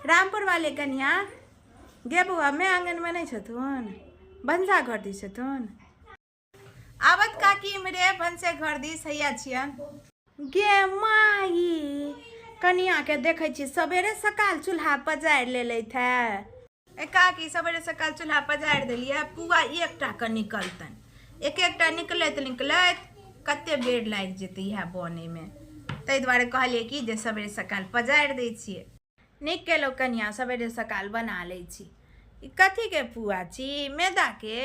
रामपुर वाले कनिया गे बौआ, मैं आंगनमे नहि छथुन? भनसा घर दिस छथुन? आबत काकी इम्हरे भनसे घर दिस हैया छियन। गे माई, कनियाके देखै छी सबेरे सकाल चूल्हा पजारि लेलथि है। ए काकी, सबेरे सकाल चूल्हा पजारि देलियै, पुआ एकटा के निकलतनि, एक एकटा निकलैत निकलैत कते बेर लागि जेतै इएह बनैमे, ताहि दुआरे कहलियै कि जे सबेरे सकाल पजारि दै छियै। नीक केलहुँ कनिया, सबेरे सकाल बना लै छी। ई कथीके पुआ छी, मैदाके?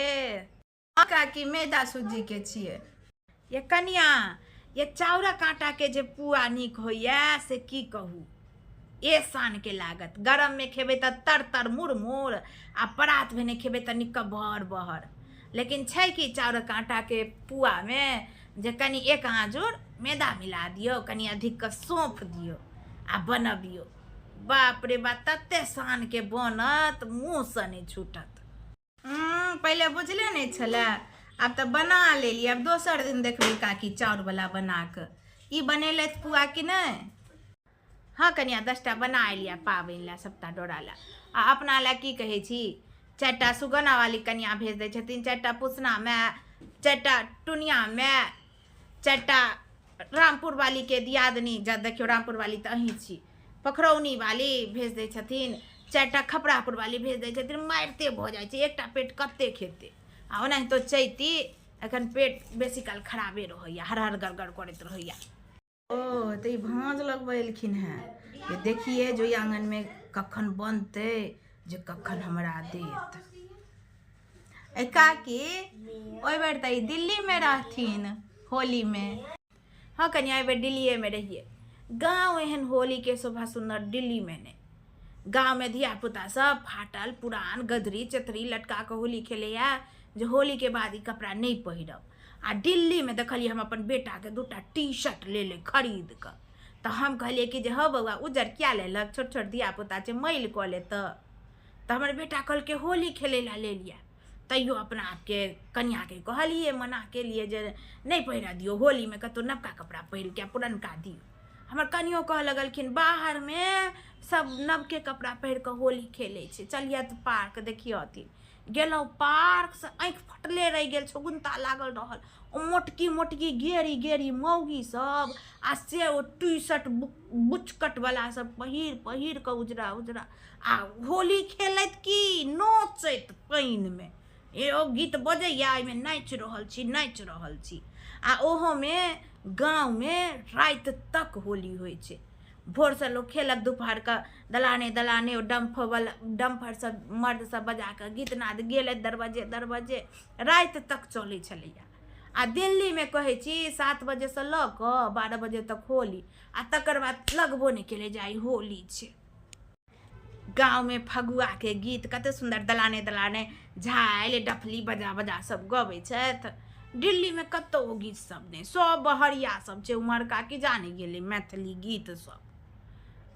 हँ काकी, मैदा सुज्जीके छियै। ये कनिया, ये चाउरक आटाके जे पुआ नीक होइए से की कहू, ए शानके लागत। गरममे खेबै तऽ तर तर मुर मुर, आ परात भेने खेबै तऽ नीक बहर बहर। लेकिन छै कि चाउरक आटाके पुआमे जे कनि एक आँजुर मैदा मिला दियौ, कनि अधिक कऽ सौंफ दियौ आ बनबियौ, बाप रे बाप, तते शानके बनत, मुँहसँ नहि छूटत। पहिले बुझले नहि छलै, आब तऽ बना लेलियै। आब दोसर दिन देखबै काकी चाउरवला बना कऽ ई बनेलथि पुआ कि नहि। हँ कनिया, 10टा बना एलियै पाबनि लए, सभटा डोरा लए आ अपना लए। की कहै छी, 4टा सुगना वाली कनिया भेज दै छथिन, 4टा पुसना माय, 4टा टुनिया माय, 4टा रामपुर वालीके दियादनी। जब देखियौ, रामपुर वाली तऽ अहीं छी, पखरौनी वाली भेज दै छथिन, 4टा खपरापुर वाली भेज दै छथिन। मारिते भऽ जाइ छै, एकटा पेट कते खेतै? आ ओनाहितो चैती एखन पेट बेसी काल खराबे रहैया, हर हर गड़गड़ करैत रहैया। ओ तऽ ई भाँज लगबै एलखिन हेँ जे देखिए जो आङनमे कखन बनतै, जे कखन हमरा देत। ए काकी, ओहि बेर तऽ ई दिल्लीमे रहथिन होलीमे। हँ कनिया, एहि बेर दिल्लीएमे रहियै। गाँव एहन होलीके शोभा सुन्दर दिल्लीमे नहि। गाँवमे धियापुता सब फाटल पुरान गदरी चतरी लटका कऽ होली खेलैए जे होलीके बाद ई कपड़ा नहि पहिरब। आ दिल्लीमे देखलियै हम अपन बेटाके 2टा टी शर्ट लेले खरीद कऽ, तऽ हम कहलियै कि जे हौ बौआ, उज्जर किया लेलक? छोट छोट धियापुता छै, मैल कऽ लेतऽ। तऽ हमर बेटा कहलकै होली खेलै लए लेलियै। तैयो अपना आपके कनियाके कहलियै, मना केलियै जे नहि पहिरऽ दियौ होलीमे कतहु, नवका कपड़ा पहिरके पुरनका दियौ। हमर कनियो कहऽ लगलखिन, बाहरमे सब नवके कपड़ा पहिर कऽ होली खेलै छै, चलियथ पार्क देखियथिन। गेलहुँ पार्कसँ आँखि फटले रहि गेल, छगुन्ता लागल रहल। ओ मोटकी मोटकी गेरी गेरी मौगी सब आ से ओ टी शर्ट बुचकटवला सब पहिर पहिर कऽ उजरा उजरा, आ होली खेलैत की नोचैत पानिमे। ए ओ गीत बजैया, एहिमे नाचि रहल छी, नाचि रहल छी। आ ओहोमे गाँवमे राति तक होली होइ छै। भोरसँ लोक खेलक, दुपहरके दलाने दलाने ओ डम्फवला डम्फर सब मर्द सब बजा कऽ गीत नाद गेलथि दरवाजे दरवाजे, राति तक चलै छलैया। आ दिल्लीमे कहै छी 7 बजेसँ लऽ कऽ 12 बजे तक होली, आ तकर बाद लगबो नहि केलै जे आइ होली छै। गाँवमे फगुआके गीत कते सुन्दर दलाने दलाने झालि डफली बजा बजा सब गबै छथि। दिल्लीमे कतहु ओ गीत सब नहि, सब बहरिया सब छै उम्हरका, कि जाने गेलै मैथिली गीत सब।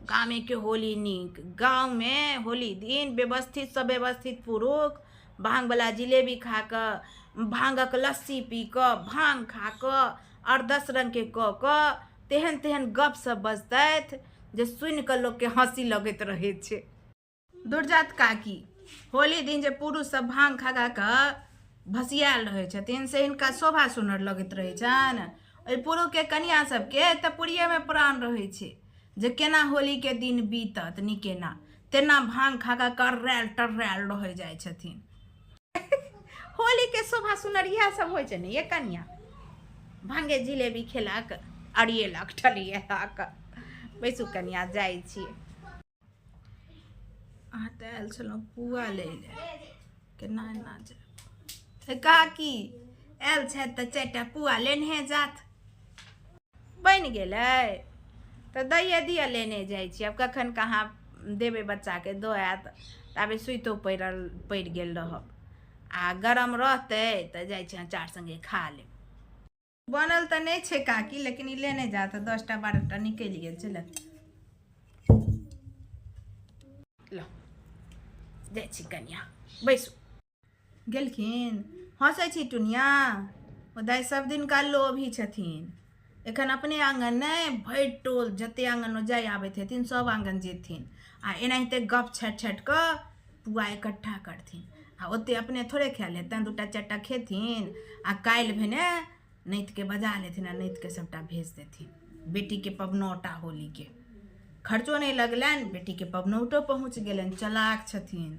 गामेके होली नीक। गाँवमे होली दिन व्यवस्थितसँ व्यवस्थित पुरुष भाङ्गवला जिलेबी खा कऽ, भाङ्गक लस्सी पी कऽ, भाङ्ग खा कऽ, आओर 10 रङ्गके कऽ कऽ तेहन तेहन गप सब बजतथि जे सुनि कऽ लोकके हँसी लगैत रहै छै। दुर्जात काकी, होली दिन जे पुरुष सब भाङ्ग खा खा कऽ भसियायल रहै छथिन से हिनका शोभा सुनर लगैत रहै छनि? ओहि पुरुषके कनिया सबके तऽ पुरियेमे प्राण रहै छै जे केना होलीके दिन बीतत निकेना, तेना भाङ्ग खा खा कर्रायल टर्रायल रहै जाइ छथिन। होलीके शोभा सुनर इएह सब होइ छै ने ये कनिया? भांगे जिलेबी खेलक, अड़ियेलक ठलियेलक। बैसू कनिया, जाइ छी। अहाँ तऽ आयल छलहुँ पुआ लै लए, केना एना जायब? काकी आयल छथि तऽ 4टा पुआ लेनहे जात। बनि गेलै तऽ दैए दिअ, लेने जाइ छी। आब कखन कहाँ देबै बच्चाके, दऽ आयत ताबे सुइतो पड़ल पड़ि गेल रहब, आ गरम रहतै तऽ जाइ छी अचार सङ्गे खा लेब। बनल तऽ नहि छै काकी, लेकिन ई लेने जात, 10टा 12टा निकलि गेल छै। ल जाइ छी कनिया, बैसू। गेलखिन। हँसै छी टुनिया? ओ दाइ सब दिनका लोभी छथिन। एखन अपने आङ्गन नहि, भरि टोल जते आङ्गनमे जाय आबैत हेथिन सब आङ्गन जेथिन आ एनाहिते गप छाटि छाटि कऽ पुआ इकट्ठा करथिन। आ ओते अपने थोड़े खायल हेतनि, 2टा 4टा खेथिन आ काल्हि भेने नैतके बजा लेथिन आ नैतके सबटा भेज देथिन। बेटीके पबनौटा होलीके खर्चो नहि लगलनि, बेटीके पबनौटो पहुँच गेलनि। चलाक छथिन।